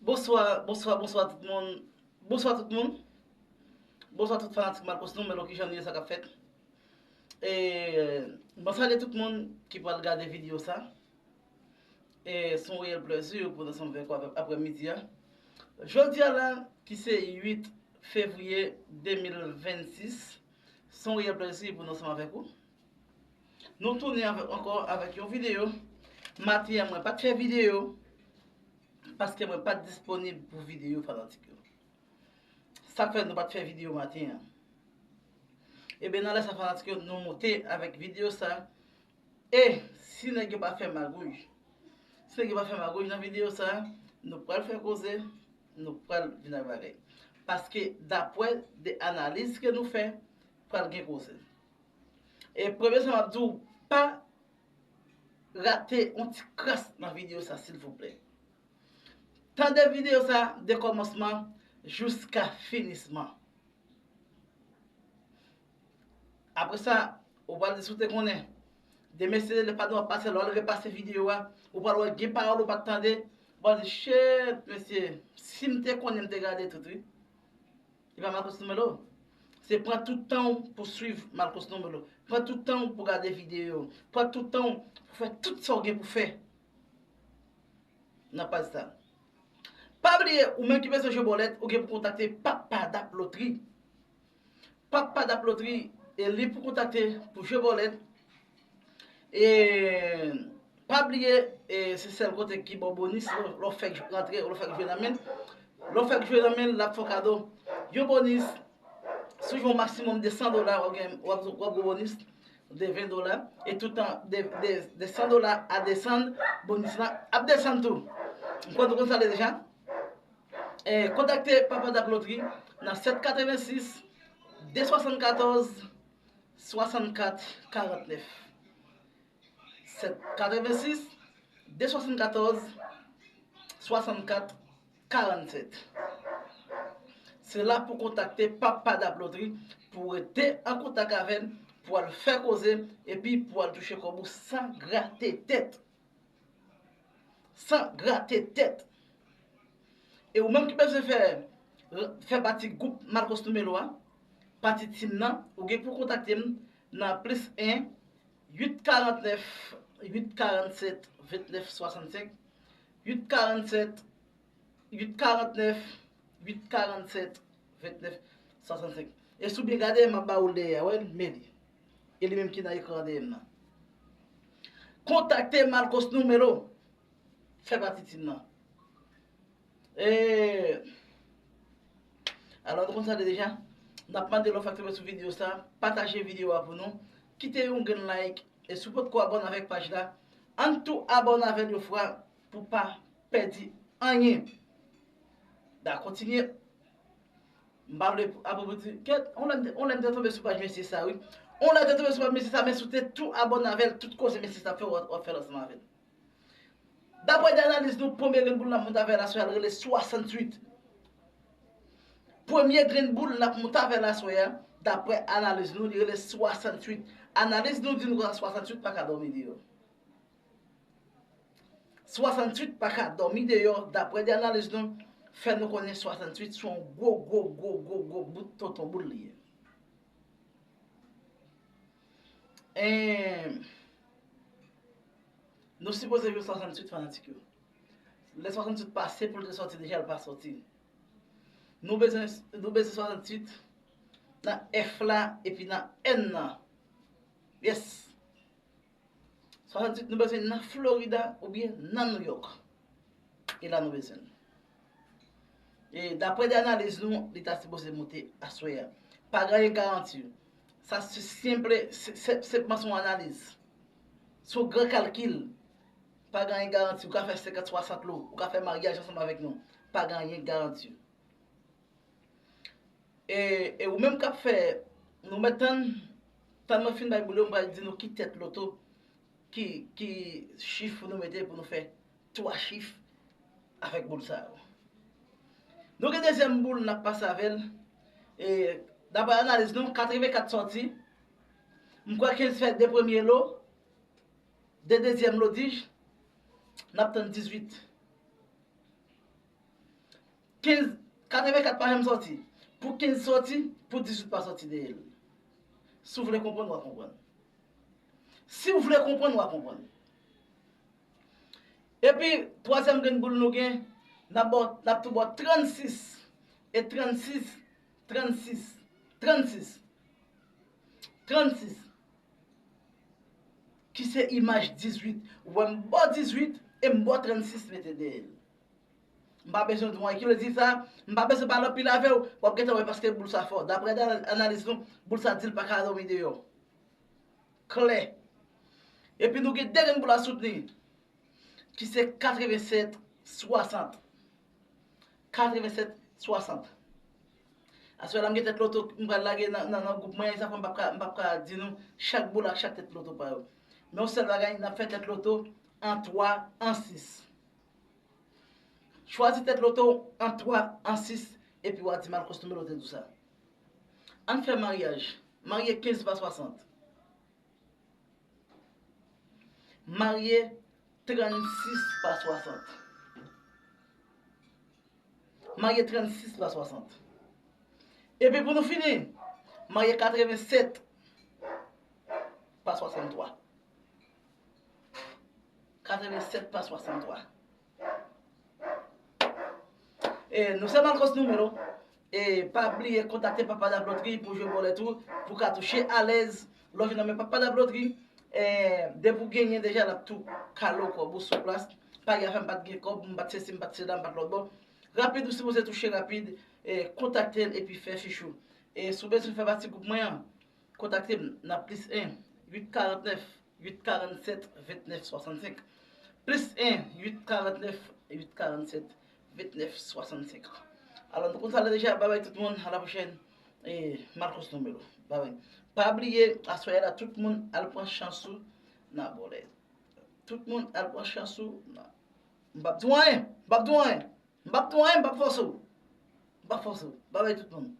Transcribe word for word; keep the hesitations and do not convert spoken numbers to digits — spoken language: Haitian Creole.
Bonswa, bonswa, bonswa tout moun. Bonswa tout moun. Bonswa tout fanatik Marcos Numelo, kijan nou ye, sa k ap fèt? E, mwen salye tout moun ki pral gade videyo sa. E, se yon reyèl plezi pou nou ansanm avèk ou apre, apre midi a. Jodi a la, ki se uit fevriye de mil vennsis, se yon reyèl plezi pou nou ansanm avèk ou. Nou tounen avèk, ankò avèk yon videyo. Maten an, mwen pa t fè videyo, paske mwen pa t disponib pou videyo, fanatik yo. Sa k fè nou pa t fè videyo maten an. Ebyen, nan lè sa, fanatik yo, nou moute avèk videyo sa. E si nèg yo pa fè magouy, si nèg yo pa fè magouy nan videyo sa, nou pral fè koze, nou pral vin ak bagay. Paske, daprè de analiz ke nou fè, pral gen koze. E premye sa m ap di w, pa rate yon ti kras nan videyo sa, silvouplè. Tande videyo sa de kòmansman jiska finisman. Apre sa, ou pral di si w te konnen. Demen, se lè pa nou ap pase, lè w al repase videyo a, ou pral wè gen pawòl ou pa t tande, ou pral di, "Shit, mesye, si m te konnen, m te gade tout, wi." E pa Marcos Numelo. Se pran tout tan w pou swiv Marcos Numelo. Pran tout tan w pou gade videyo. Pran tout tan w pou fè tout sa w gen pou fè nan paj sa. Pa bliye, ou menm ki bezwen jwe bòlèt, ou gen pou kontakte Papa Dap Lotri. Papa Dap Lotri, e li pou kontakte pou jwe bòlèt. E pa bliye, e se sèl kote ki ba w bonis lè, lè w fèk rantre, lè w fèk jwe nan men l. Lè w fèk jwe nan men l, l ap fè w kado yon bonis. Si w jwe yon maksimòm de san dola, w ap gen, w ap, w ap gen bonis de ven dola. E toutan de, de, de san dola a desann, bonis la ap desann tou. M kwè nou konn sa deja. E, kontakte Papa Dap Lotri nan sèt katrevensis, de swasannkatòz, swasannkat, karantnèf. Sèt katrevensis, de swasannkatòz, swasannkat, karannsèt. Se la pou kontakte Papa Dap Lotri, pou rete an kontak avè l, pou al fè koze, epi pou al touche kòb ou san grate tèt. San grate tèt. E ou menm ki bezwen fè, fè pati gwoup Marcos Numelo a, pati tim nan, ou gen pou kontakte m nan plis en, uit karantnèf, uit karannsèt, ventnèf swasannsenk, uit karannsèt, uit karantnèf, uit karannsèt, ventnèf swasannsenk. E si w byen gade, m ap ba ou l dèyè a, wè l, men li. E li menm ki nan ekran dèyè m nan. Kontakte Marcos Numelo. Fè pati tim nan. E, alò, nou konn sa deja. N ap mande lè w fèk tonbe sou videyo sa, pataje videyo a pou nou. Kite yon grenn like. E si w potko abòne avèk paj la, ann tou abòne avè l yon fwa pou pa pèdi anyen. N a kontinye. M pa vle apre pou di, kèt, on lè m te, on lè m te tonbe sou paj mesye sa, wi. On lè m te tonbe sou paj mesye sa, men si w te tou abòne avè l, tout koze mesye sa ap fè, w ap, w ap fè l ansanm avè l. Daprè de analiz nou, premye grenn boul n ap monte avè l aswè a, l rele swasanntuit. Premye grenn boul n ap monte avè l aswè a, daprè analiz nou, li rele swasanntuit. Analiz nou di nou konsa swasanntuit pa ka dòmi deyò. Swasanntuit pa ka dòmi deyò, daprè de analiz nou, fè nou konnen swasanntuit se yon gwo, gwo, gwo, gwo, gwo bout tonton boul li ye. En, nou sipoze jwe swasanntuit, fanatik yo. Lè swasanntuit pase pou l te sòti deja, l pa sòti. Nou bezwen, nou bezwen swasanntuit nan F la epi nan N nan. Yes. Swasanntuit nou bezwen nan Florida oubyen nan New York. E la nou bezwen l. E daprè de analiz nou, li ta sipoze monte aswè a. Pa gen anyen garanti. Sa se senple, se, se, senpman se yon analiz. Se yon gran kalkil. Pa gen anyen garanti. Ou ka fè senkant swasant lo. Ou ka fè maryaj ansanm avèk nou. Pa gen anyen garanti. E, e ou menm k ap fè, nou mèt tann, tann mwen fin bay boul yo, m pral di nou ki tèt loto, ki, ki chif pou nou mete pou nou fè twa chif avèk boul sa yo. Nou gen dezyèm boul n ap pase avè l. E, daprè analiz nou, katrevenkat sòti. M kwè kenz fè de premye lo, de dezyèm lo, dis, n ap tann dizuit. Kenz, katrevenkat pa janm sòti. Pou kenz sòti, pou dizuit pa sòti dèyè l. Si w vle konprann, w a konprann. Si w vle konprann, w a konprann. Epi, twazyèm grenn boul nou gen, n ap ba w, n ap tou ba w trannsis, e trannsis, trannsis, trannsis, trannsis, ki se imaj dizuit. Ou wè m ba w dizuit, e m ba w trannsis mete dèyè l. M pa bezwen di w anyen. Ki vle di sa, m pa bezwen pale anpil avè w, w ap gentan wè paske boul sa fò. Daprè analiz nou, boul sa di l pa ka dòmi deyò. Klè. Epi nou gen de grenn boul a soutni, ki se katrevennsèt swasant. Katrevennsèt swasant. Aswè la, m gen tèt loto m pral lage nan, nan, nan gwoup mwen, sa fè m p ap ka, m p ap ka di nou chak boul ak chak tèt loto pa yo. Men yon sèl bagay, n ap fè tèt loto an twa, an sis. Chwazi tèt loto an twa, an sis, epi w a di Malcos Numero te di w sa. Ann fè maryaj. Marye kenz pa swasant. Marye trannsis pa swasant. Marye trannsis pa swasant. Epi pou nou fini, marye katrevennsèt pa swasanntwa. Katrevennsèt pa swasanntwa. E, nou se Malcos Numero. E pa bliye kontakte Papa Dab Lotri pou jwe bòlèt ou, pou ka touche alèz. Lè w vin nan men Papa Dab Lotri, e, depi w genyen deja, l ap tou kale w kòb ou sou plas. Pa gen afè m pa t gen kòb, m pa t sesi, m pa t sela, m pa t lòtbò. Rapid, ou sipoze touche rapid, e, kontakte l epi fè fich ou. E si w bezwen fè pati gwoup mwen an, kontakte m nan plis en, uit karant nèf, uit karant sèt, vennèf swasannsenk. Plis en, uit karant nèf, uit karant sèt, vennèf swasannsenk. Alò, nou konn sa la deja, babay tout moun, a la pwochèn. E, Malcos Numero, babay. Pa bliye, aswè la, tout moun al pran chans ou nan bòlèt. Tout moun al pran chans ou nan. M p ap di w anyen, m p ap di w anyen. M p ap di w anyen, m p ap fòse w. M p ap fòse w. Babay tout moun.